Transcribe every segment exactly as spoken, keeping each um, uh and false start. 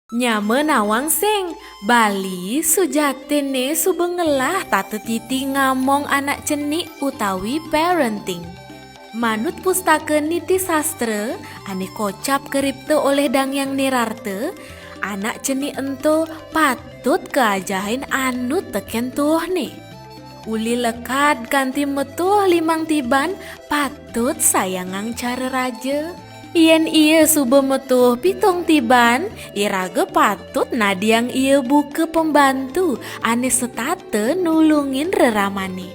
Nyama nawang sing, bali sujatiné suba ngelah tata titi ngamong anak cenik utawi parenting. Manut pustaka Niti Sastra ané kocap karipta olih Dang Hyang Nirartha, anak cenik ento patut kaajahin anut tekén tuuhné. Uli lekad kanti metuh limang tiban, patut sayangang cara raja. Yén ia suba metuh pitung tiban, iraga patut nadiang ia buka pembantu ané setata nulungin reramané.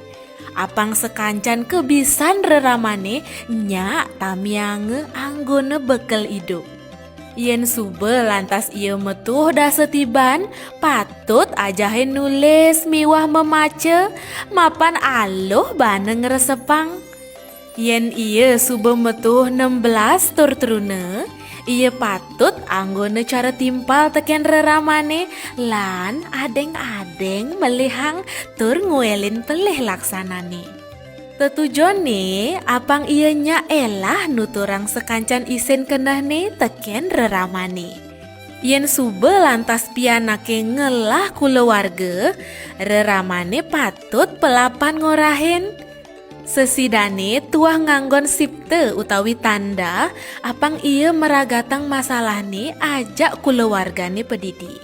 Apang sakancan kabisan reramané nyak tamianga anggona bekel idup. Yén suba lantas ia metuh dasa tiban, patut ajahin nulis miwah mamaca, mapan aluh bana ngresepang. Yén ia suba metuh nem belas tur truna, ia patut anggona cara timpal tekén reramané lan adeng-adeng melihang tur nguelin pelih laksanané. Tetujoné, apang ia nyak elah nuturang sakancan isin kenehné tekén reramané. Yén suba lantas pianaké ngelah kulawarga, reramané patut pelapan ngorahin. Sesidané tuah nganggon sipta utawi tanda, apang ia maragatang masalahné ajak kulawargané padidi.